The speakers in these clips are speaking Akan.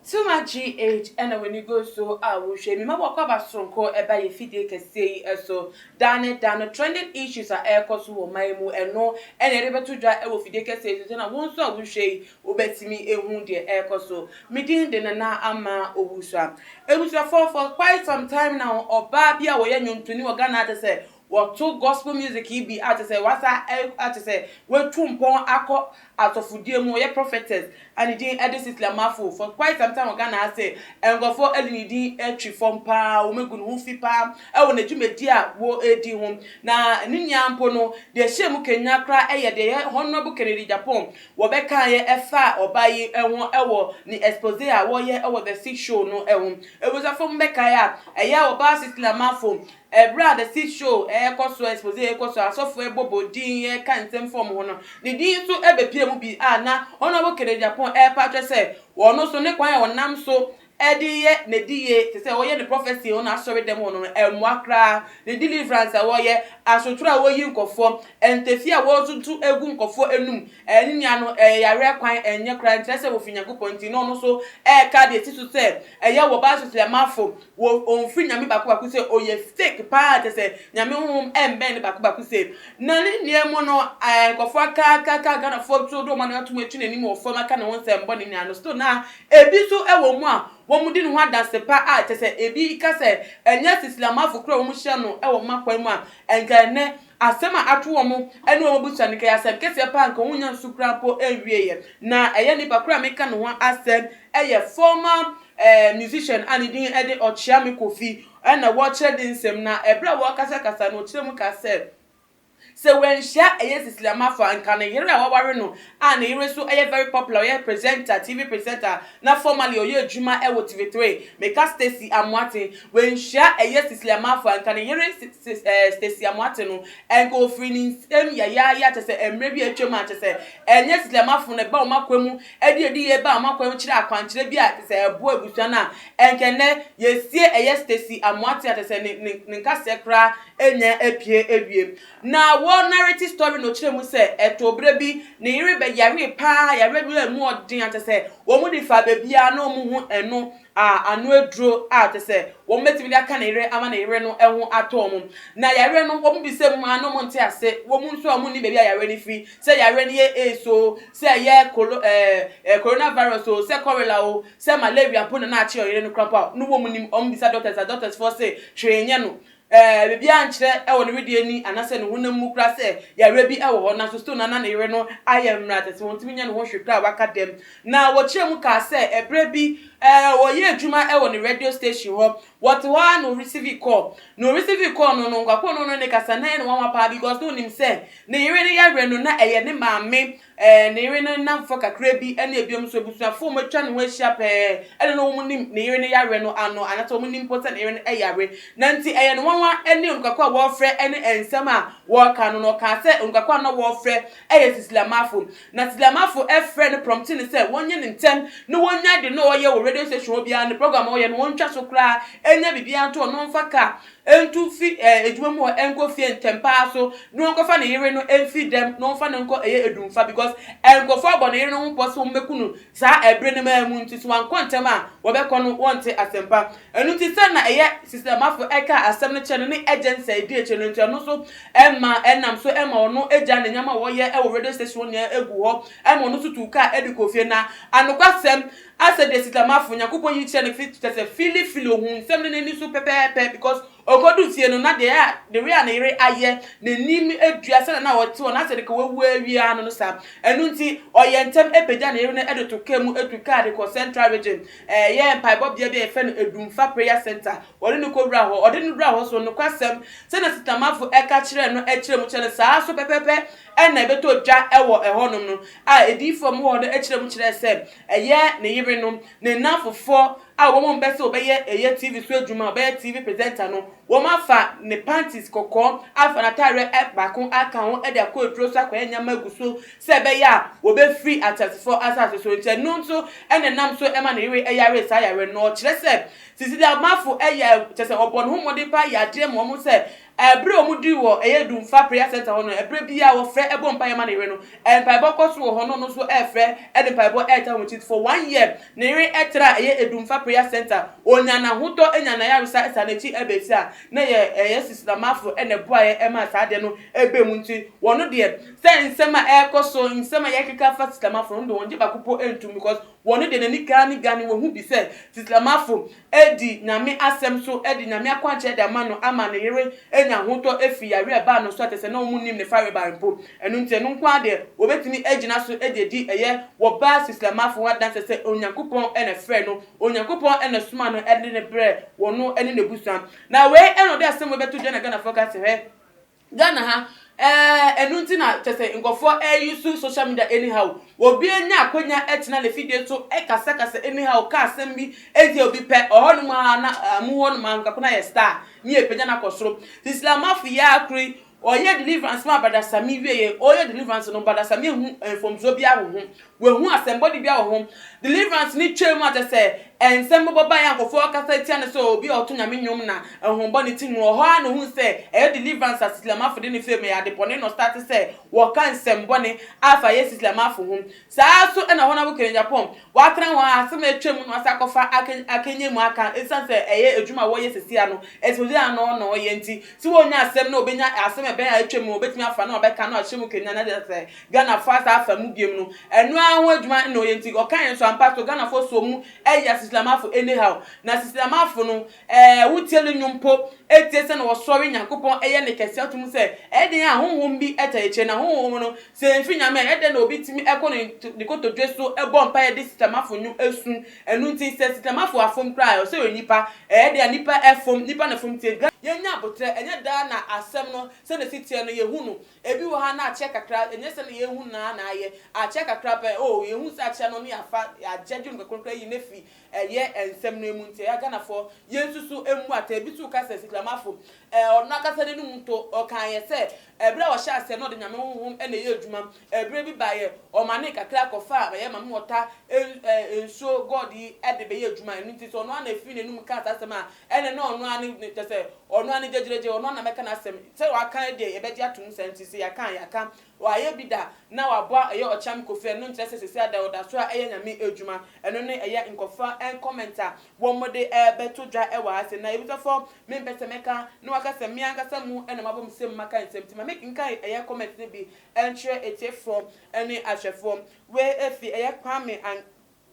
Tuma GH ɛna w'ani gu so a wohwɛ mi ma wɔkɔ aba soronko ɛba yɛ fidie kɛseɛ yi so. Daa ne da no, trending issues a ɛrekɔ so wɔ man mu, ɛno ɛna yɛde bɛto dwa ɛwɔ fidie kɛseɛ yi so, na wɔn nso a wohwɛ yi, wobɛtumi ehu deɛ ɛrekɔ so. Me din de Nana Ama Owusu. A ebusuafoɔ, for quite some time now, ɔbaa bi a wɔyɛ nnwontoni wɔ Ghana ate sɛ wɔto gospel music yi bi ate sɛ wasa ate sɛ watu mpɔn akɔ asɔfodie mu, ɔyɛ prophetess a ne din ɛde Cecilia Mafo. For quite some time wɔ Ghana ase, nkurɔfoɔ ɛde ne din atwi fam paa, wɔn egu ne ho fi paa ɛwɔ n'adwumadi a wɔredi ho. Na ne nua mpo no deɛ, ɛhyɛ mu kenya koraa ɛyɛ deɛ yɛ Honourable Kennedy Agyapong wɔbɛka yɛ ɛfa ɔbaa yi ɛho ɛwɔ ne expose a wɔyɛ ɛwɔ The Six Show no ɛho. Ebusuafo mu bɛka yɛ a, ɛyɛ ɔbaa Cecilia Mafo, ɛberɛ a The Six Show ɛrekɔ so, expose ɛrekɔ so, asɔfo ɛbɔbɔ din, ɛka nsɛm fɔm ho no, ne din nso ɛbɛpie mu bi a na Honourable Kennedy Agyapong ɛrepa atwɛ sɛ wɔn nso ne kwan a wɔnam so ɛde yɛ ne di yie te sɛ wɔyɛ ne prophecy wɔn asɔre dɛm hɔ no, ɛmmoa koraa. Ne deliverance a wɔyɛ, asotoro a wɔyi nkɔfoɔ, ntafi a wɔretutu egu nkɔfoɔ enum, ɛne nua no ɛyɛ yareɛ kwan, ɛnyɛ koraa nkyerɛ sɛ wofi Nyankopɔn. Nti na ɔno nso ɛɛka deɛ ti so sɛ ɛyɛ wɔ baa soso ɛmafo wɔ ɔnfiri Nyame baako baako sɛ ɔyɛ fake paa, kyɛ sɛ Nyame honhom ɛmbɛn ne baako baako sɛ. Na ne nua mu no, nkɔfoɔ akaakaka Ghanafoɔ to do ɔmo ano atum akyi n'anim wɔ fam aka ne ho nsɛm bɔ ne nua no. Still na ebi nso ɛwɔ mu a wɔn di ne ho adanse pa a kyɛ sɛ ebi ka sɛ ɛnyɛ Cecilia Mafo kura wɔn hyɛ no ɛwɔ mma kwan mu a, nka ɛnɛ asɛm a ato wɔn ɛne wɔn abusua no kɛyɛ asɛm kɛseɛ paa, nka wɔn nya nso kura mpo ɛnwie yɛ. Na ɛyɛ nipa kura meka ne ho asɛm ɛyɛ former musician a ne din ɛde Ɔkyeame Kofi, ɛna wɔkyerɛ de nsɛm. Na ɛberɛ a wɔrekasakasa no, ɔkyerɛ mu ka sɛ wɔnhyia ɛyɛ Cecilia Mafo a, nka ne yere a wɔware no a ne yere nso ɛyɛ very popular, ɔyɛ presenter, TV presenter, na formerly ɔyɛ adwuma ɛwɔ TV3, meka Stacy Amoate. Wɔnhyia ɛyɛ Cecilia Mafo a, nka ne yere Stacy Amoate no, nka ofiri ne nsam yayaaya, kyɛ sɛ mmerɛ bi atwam a kyɛ sɛ ɛnyɛ Cecilia Mafo no ɛba wɔn akwan mu ɛde edi yie ba wɔn akwan mu kyerɛ akwankyerɛ bi a kyɛ sɛ ɛboa abusua no a, nkɛnɛ yɛsie ɛyɛ Stacy Amoate a kyɛ sɛ ne nkasɛɛ koraa enya apue awie. Na wɔ narrative story no, kyerɛ mu sɛ ɛtɔ berɛ bi ne yere bɛ yare paa, yare bi a mu ɔden a kyɛ sɛ wɔn de fa baabiara na wɔn ho ɛno a ano aduro a kyɛ sɛ wɔn bɛtumi de aka ne yere ama ne yere no ho atɔ wɔn. Na yare no, wɔn bisa mu a na wɔn nte ase. Wɔn nso a wɔn ni baabi a yare no firi, sɛ yare no yɛ AIDS o, sɛ ɛyɛ koro ɛɛ ɛɛ coronavirus o, sɛ cholera o, sɛ malaria mpo na n'akye ɔyere no koraa mpo a no wɔn nim. Wɔn bisa doctors a, doctors foɔ sɛ hwee nyɛ no, biribiara nkyerɛ ɛwɔ ne wedeɛ ni anaasɛ ne honam mu kora sɛ yare bi ɛwɔ hɔ. Nanso still nana ne yere no ayɛ mmerɛ atɛsɛ wɔntumi nyɛ ne ho hwee kora a waka dɛm. Na wɔkyerɛ mu kaa sɛ ɛberɛ bi wɔyɛ adwuma ɛwɔ ne radio station hɔ, wɔte hɔ a na ɔreceive call. Na ɔreceive call no, nkwakɔ no ne kasa na ɛyɛ ne nwanwa paa, because na onim sɛ ne yere no yare no na ɛyɛ ne maame, ne yere no namfo kakra bi ɛne ebiom nso abusuafoɔ mu atwa ne ho ahyia pɛɛ ɛne no wɔn nim ne yere no yare no ano anaasɛ wɔn nim mpo sɛ ne yere no ɛyare. Na nti ɛyɛ ne nwanwa ɛne onukako a wɔrefrɛ ɛne nsɛm a wɔreka no. Na ɔkaa sɛ onukako a na wɔrefrɛ ɛyɛ Cecilia Mafo. Na Cecilia Mafo ɛfrɛ no, prompt ne sɛ wɔnyɛ ne ntɛm na wɔnya de na ɔyɛ wɔ radio station hɔ biara ne program a ɔyɛ no, wɔntwa so koraa, ɛnya biribiara nto ɔno, mfa kaa ntu fi edwuma mu hɔ nkɔ fie ntɛm paa so na wɔnkɔfa ne yere no mfi dɛm na wɔmfa no nkɔ ɛyɛ Edumfa, because nkurɔfoɔ abɔ ne yere no ho pɔ sɛ wɔn bɛku no saa ɛbere no maa mu. Nti so wankɔ ntɛm a, wɔbɛkɔ no wɔnte asɛmpa. Ɛno nti sɛ na ɛyɛ Cecilia Mafo ɛka asɛm no kyerɛ no ne agency a ɛdi akyire no, nti ɛno nso ɛma ɛnam so ɛma ɔno agya ne nneɛma a wɔyɛ ɛwɔ radio station hɔ nyinaa egu hɔ, ɛma ɔno nso tu kaa ɛde kɔ fie. Na anokwasɛm asɛ deɛ Cecilia Mafo Nyankopɔn yi kyerɛ no fi kyerɛ sɛ fili ohun nsɛm no n'ani so pɛpɛɛpɛ, because ɔkɔdu fie no na deɛ a the way a ne yere ayɛ n'anim adua sɛdeɛ na ɔte hɔ na asɛ de ka wawu awie ano no saa. Ɛno nti ɔyɛ ntɛm apagya ne yere no de to kaa mu, etu kaa de kɔ Central Region, ɛyɛ mpaebɔbea bi a yɛfrɛ no Edumfa Prayer Center. Wɔde no kɔ wura hɔ. Ɔde no wura hɔ so, nokwasɛm sɛnea sitamafo ɛka kyerɛ no, ɛkyerɛ mu kyerɛ no saa so pɛpɛpɛ ɛna ɛbɛtɔ dwa ɛwɔ ɛhɔnom no a ediifoɔ mu hɔ no ɛkyerɛ mu kyerɛ sɛ ɛyɛ ne yere no ne nnamfofoɔ a wɔn mpɛ sɛ wɔbɛyɛ ɛyɛ TV so adwuma, wɔbɛyɛ TV presenter no. Wɔn afa ne panties kɔkɔɔ afa n'ataareɛ baako aka ho de akɔ aduro so akɔyɛ nneɛma agu so sɛ ɛbɛyɛ a wɔbɛfiri ateasefoɔ asase so. Nti ɛno nso ɛna ɛnam so ɛma ne yere yare saa yare no. Ɔkyerɛ sɛ Cecilia Marfo yɛ kyerɛ sɛ ɔbɔ ne ho mmɔden paa yɛ adeɛ ma wɔn sɛ ɛberɛ a wɔn dii wɔ ɛyɛ Dumfa Prayer Center hɔ no, ɛberɛ biara wɔfrɛ ɛbɔ mpaeɛ ma ne yere no. Mpaebɔ kɔ so wɔ hɔ no, ɔno nso ɛrefrɛ ɛde mpaebɔ ɛreta wɔn akyi. For one year ne yere ɛtra ɛyɛ Edumfa Prayer Center, ɔnya n'ahotɔ, nya n'ayaresa, ɛsan n'akyi ɛbɛsi a na ɛyɛ ɛyɛ Cecilia Marfo ɛna ɛboaeɛ ɛmaa saa adeɛ no ɛbaa mu. Nti wɔn deɛ sɛ nsɛm a ɛrekɔ so, nsɛm a yɛkeka fa Cecilia Marfo no deɛ wɔn gye baako po ntum, because wɔn deɛ n'ani gaa ne gaa ne wɔhu bi sɛ Cecilia Marfo edi Nyame asɛm so, ɛde Nyame akwankyerɛ de ama no ama ne yere anya ahotɔ efi yare a ɛbaa no so a kyerɛ sɛ na wɔn nim ne farebae mpo. Ɛno nti ɛno nko ara deɛ wɔbɛtumi agyina so de adi ɛyɛ wɔbaa Cecilia Marfo ho adanse sɛ Onyankopɔn ɛna frɛ no, Onyankopɔn ɛna soma no ɛde ne brɛ wɔn ɛne n'abusua. Na wei ɛna ɔde asɛm wei bɛto dwa na Ghanafoɔ ka sɛ, hwɛ, Ghana ha ɛno nti na kyerɛ sɛ nkurɔfoɔ ɛyi social media anyhow. Obi anya akonnwa ɛtena ne fidie so ɛkasakasa anyhow, ka asɛm bi eti obi pɛ ɔhɔnom a na amu hɔnom a nkakona yɛ star ne yɛ pagya no akɔ soro. Cecilia Marfo yɛ akoro yi, ɔyɛ deliverance ma Brother Sammy wie yɛ ɔyɛ deliverance no, Brother Sammy ehu mfomsoɔ bi awɔ ho, wehu asɛmbɔde bi awɔ ho. Deliverance ne twɛ mu a kyerɛ sɛ nsɛm bɔbɔ ba yɛ nkɔfoɔ kasa tia no sɛ obi a ɔto Nyame nnwom na ɛhombɔ ne ti mu wɔ hɔ a na ohun sɛ ɛyɛ deliverance a Cecilia Marfo de ne fam yɛ ade bɔne na ɔstart sɛ wɔka nsɛmbɔne afa yɛ Cecilia Marfo ho. Saa so ɛna hɔ na wɔ Kenya Japan watena hɔ a asɛm a atwa mu no asa akɔfa akenya mu aka, ɛsiane sɛ ɛyɛ adwuma a wɔyɛ sesia no exposure ano na ɔyɛ. Nti sɛ wɔnya asɛm na obɛnya asɛm ɛbɛn a atwa mu, obɛtumi afa na ɔbɛka na ɔhyɛ mu Kenya na sɛ Ghanafoɔ asa afa mu biom no, ɛno ara ho adwuma na ɔyɛ. Nti ɔka yɛn so ampa so Ghanafoɔ so mu ɛyɛ Cecilia Marfo anyhow. Na Cecilia Marfo no, wotie no nnwom mpo, etie sɛ na wɔsɔre Nyankopɔn ɛyɛ ne kɛse ato mu sɛ ɛyɛ den a honhom bi ɛta akyire, na honhom no sɛ mfiri Nyame a, ɛdɛn na obi tumi ɛkɔ ne kotodwe so ɛbɔ mpaeɛ de Cecilia Marfo nnwom esu? Ɛno nti sɛ Cecilia Marfo afom koraa, ɔsɛ ɔyɛ nipa. Ɛyɛ den a nipa ɛfom, nipa na fom tie. Yɛnya abotire, ɛnyɛ daa na asɛm no sɛ na si teɛ no yɛhu no. Ebi wɔ ha na akyɛ kakra, ɛnyɛ sɛ na yɛhu naa na ayɛ akyɛ kakra pɛ o, yɛhu sɛ akyɛ no ne yɛafa yɛagyagye no kakra yi ne fi ɛyɛ nsɛm no mu. Nti ɛyɛ Ghanafoɔ yɛn nso so emu ata. Ebi nso ka sɛ Cecilia Marfo ɔno akasa n'anum to ɔka yɛ sɛ ɛberɛ a ɔhyɛ aseɛ no, ɔde Nyame honhom ɛna ɛyɛ adwuma. Ɛberɛ bi baeɛ ɔma ne kakra kɔfa ɛyɛ Mame Wɔta nsuo God yi ɛde bɛyɛ adwuma. Ɛno nti sɛ ɔno ana efiri n'anum ka saa asɛm a, ɛna na ɔno ani ne kyɛ sɛ ɔno ani gyegyegye, ɔno ana mɛka n'asɛm sɛ waka deɛ yɛbɛgye atom sɛ. Nti sɛ yɛaka yɛaka wayɛ bi da na wabɔ ɛyɛ Ɔkyam Kofi, ɛno nkyerɛ sɛ sɛsi ada ɔda so a ɛyɛ Nyame adwuma. Ɛno ne ɛyɛ nkɔfa ɛncomment a wɔn de ɛbɛto dwa ɛwɔ ha sɛ na ebisafo mempɛ sɛ mɛka na waka sɛ mmea ankasa mu ɛna mabɔ mu sɛ maka nsɛm. Nti ma mekenkan ɛyɛ comment no bi ɛnkyerɛ etiefoɔ ɛne ahwɛfoɔ. Wei efi ɛyɛ Kwame an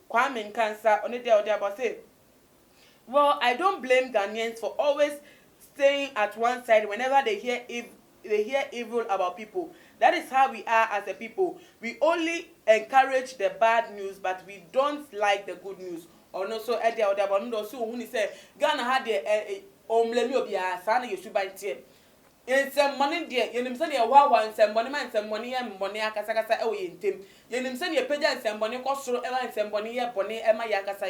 Kwame Nkansa, ɔne deɛ ɔde aba sɛ, "Well, I don't blame Ghanaians for always staying at one side whenever they hear evil about people. That is how we are as a people. We only encourage the bad news, but we don't like the good news." Ɔno nso ɛde a ɔde aba ɔno deɛ ɔsi ohun ni sɛ Ghana ha deɛ ɔmblame obiara, saa na yɛ suban teɛ. Nsɛmmɔne deɛ, yɛnim sɛdeɛ ɛhoahoa nsɛmmɔne ma nsɛmmɔne yɛ mmɔne akasakasa ɛwɔ yɛn ntam. Yɛnim sɛdeɛ yɛpagya nsɛmmɔne kɔ soro ɛma nsɛmmɔne yɛ bɔne ɛma yɛn ankasa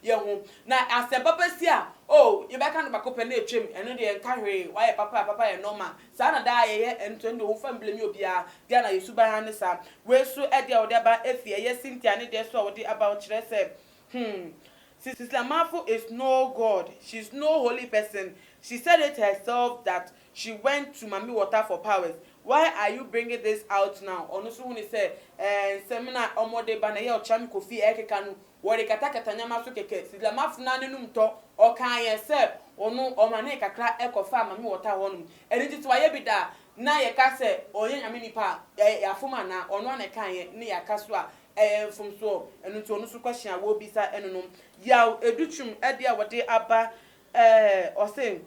yɛn ho. Na asɛm papa si a, oh, yɛbɛka no baako pɛ na etwam. Ɛno deɛ nka hwee, wayɛ papa a, papa yɛ normal. Saa na daa yɛyɛ. Ɛno nso ɛno deɛ wɔmfa mblame obiara. Ghana yɛ suban ha ne saa. Wei so ɛdeɛ a wɔde aba efi ɛyɛ Cynthia ne deɛ so a wɔde aba, ɔkyerɛ sɛ, "Cecilia Marfo is no God. She's no holy person. She said it herself that she went to Mami Water for powers. Why are you bringing this out now?" Ɔno nso hu ne sɛ nsɛm na ɔmɔde ba na ɛyɛ Ɔkyerɛmi Kofi ɛkeka no, wɔde katakata nneɛma so kɛkɛ. Cecilia Marfo na n'anum tɔ ɔka yɛn sɛ ɔno ɔma ne kakra ɛkɔfa Mami Water hɔnom. Ɛno nti sɛ wayɛ bi da na yɛka sɛ ɔyɛ Nyame nipa a, yɛafom anaa ɔno ana ɛka yɛn ne yɛaka so a ɛyɛ mfomsoɔ. Ɛno nti ɔno nso question a wɔrebisa ɛno no. Yaw Edutwum ɛde a wɔde aba, ɔse,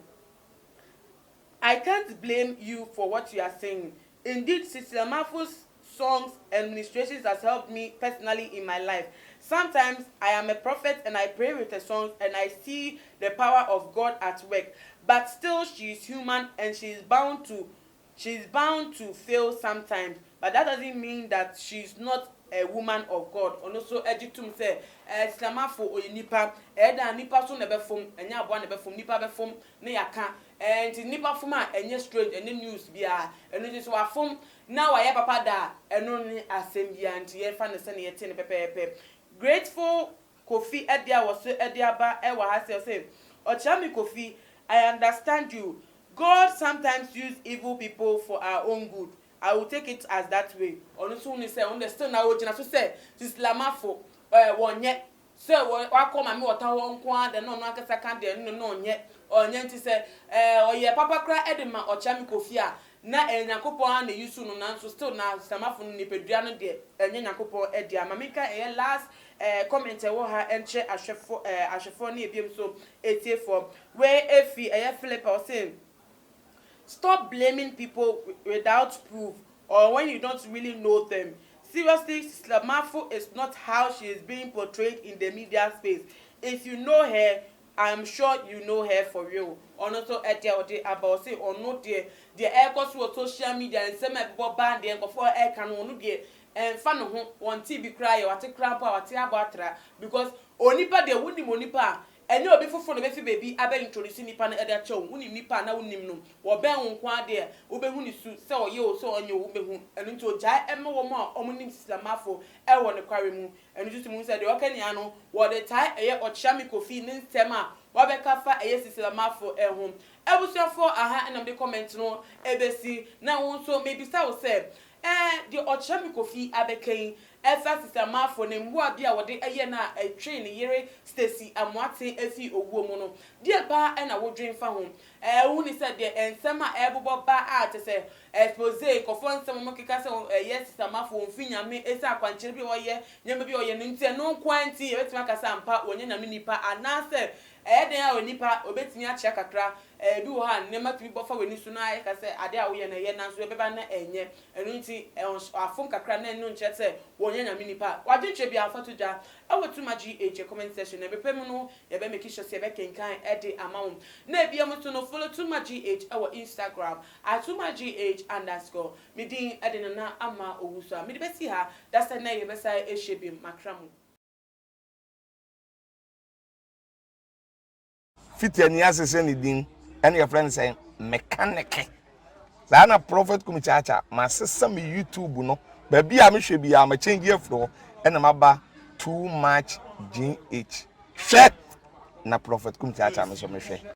"I can't blame you for what you are saying. Indeed, Cecilia Marfo's songs and ministrations has helped me personally in my life. Sometimes I am a prophet and I pray with the songs and I see the power of God at work. But still she is human and she is bound to fail sometimes. But that doesn't mean that she's not a woman of God. Ɔno nso gye tom sɛ Cecilia Marfo ɔyɛ nipa. Ɛyɛ dɛn a nipa nso na ɛbɛfom, ɛnyɛ aboa na ɛbɛfom, nipa bɛfom na yɛaka. Nti nipa fom a ɛnyɛ strange, ɛnyɛ news biara. Ɛno nti sɛ wafom na wayɛ papa da a, ɛno ne asɛm biara nti yɛmfa no sɛnea yɛte no pɛpɛɛpɛ. Grateful Kofi ɛdeɛ a wɔso de aba wɔ ha sɛ ɔse, Ɔkyerɛme Kofi, I understand you, God sometimes use evil people for our own good, I will take it as that way. Ɔno nso hunu sɛ ɔno deɛ still na ɔgyina so sɛ Sisilamafo ɛɛ wɔnyɛ sɛ wɔ wakɔ Maame Wɔta hɔ nko ara deɛ na ɔno ankasa ka deɛ no na ɔnyɛ ɔnyɛ nti sɛ ɛɛ ɔyɛ papa koraa de ma Ɔkyeame Kofi a na ɛyɛ Nyankopɔn ara na use no nanso still na Sisilamafo no nipadua no deɛ ɛnyɛ Nyankopɔn dea. Ma menka ɛyɛ last ɛɛ comment a ɛwɔ ha nkyerɛ ahwɛfo ɛɛ ahwɛfoɔ ne ebiom nso etiefoɔ. Wei efi ɛyɛ Philip a ɔse. Stop blaming people without proof or when you don't really know them. Seriously, Cecilia Marfo is not how she is being portrayed in the media space. If you know her, I'm sure you know her for real. Ɔno nso ɛdeɛ ɔde aba ɔse ɔno deɛ deɛ ɛrekɔ so wɔ social media nsɛm a ɛbobɔ baa deɛ nkurɔfoɔ ɛreka no ɔno deɛ ɛmfa ne ho wɔnte bi koraa yɛ wate koraa mpo a wate abɔ atra because onipa deɛ wonim onipa a Ɛnyɛ obi foforo na obefi baabi abɛ introduce nipa no de akyerɛ wo, wonim nipa a na wonim no, wɔbɛn wo nko ara deɛ wobɛhu ne su, sɛ ɔyɛ o sɛ ɔnyɛ o wobɛhu, ɛno nti ogyae ma wɔn a wɔnim Sisilamafo wɔ nokware mu, ɛno nti tumi hu sɛ deɛ ɔka nyinaa no wɔde taa ɛyɛ Ɔkyeame Kofi ne nsɛm a wabɛka fa ɛyɛ Sisilamafo ho. Abusuafoɔ aha na mede comment no ɛbɛsi, na wo nso mebisa wo sɛ Ɛɛ, deɛ ɔkyerɛ me Kofi abɛka yi, ɛfa Sista Marfo ne mmoa bi a wɔde yɛɛ no a ɛtwee ne yere Stacy Amoateng fii owuo mu no, deɛn paa na wodwen fa ho? Ɛɛ, wohu no sɛ deɛ nsɛm a ɛrebobɔ ba a kyerɛ sɛ expose, nkurɔfoɔ nsɛm a wɔkeka sɛ ɛyɛ Sista Marfo wɔmfiri Nyame ɛsiane akwankyerɛ bi a wɔyɛ, nneɛma bi a wɔyɛ no nti, ɛno nko ara nti yɛbɛtumi aka sɛ ampa wɔnyɛ Nyame nipa anaasɛ ɛyɛ dɛn a onipa ɔbɛtumi akyea kakra Ebi wɔ hɔ a, nneɛma tumi bɔ fa w'ani so na ayɛ ka sɛ ade a woyɛ no ɛyɛ nanso ɛbɛba na ɛnyɛ. Ɛno nti, afom kakra na ɛno nkyerɛ sɛ wɔnyɛ Nyame nipa. W'adwenkyerɛ biara fa to dwa wɔ Tuma GH comment section na ɛberɛ pa mu no yɛbɛ make sure sɛ yɛbɛkenkan de ama wo. Na biom nso no follow Tuma GH wɔ Instagram at Tuma GH underscore. Me din de Nana Ama Owusu a mede bɛsi ha da sɛ nnɛ yɛbɛsan ahyia biom. Makra mo. Fiti ani ase sɛ ne din ɛna yɛfrɛ no sɛ mekaneke saa na Prophet Kumi Kyaakya masesa me YouTube no baabi a mehwɛ biara ma change afiri hɔ ɛna maba too much GH hwɛ na Prophet Kumi Kyaakya me nso mehwɛ.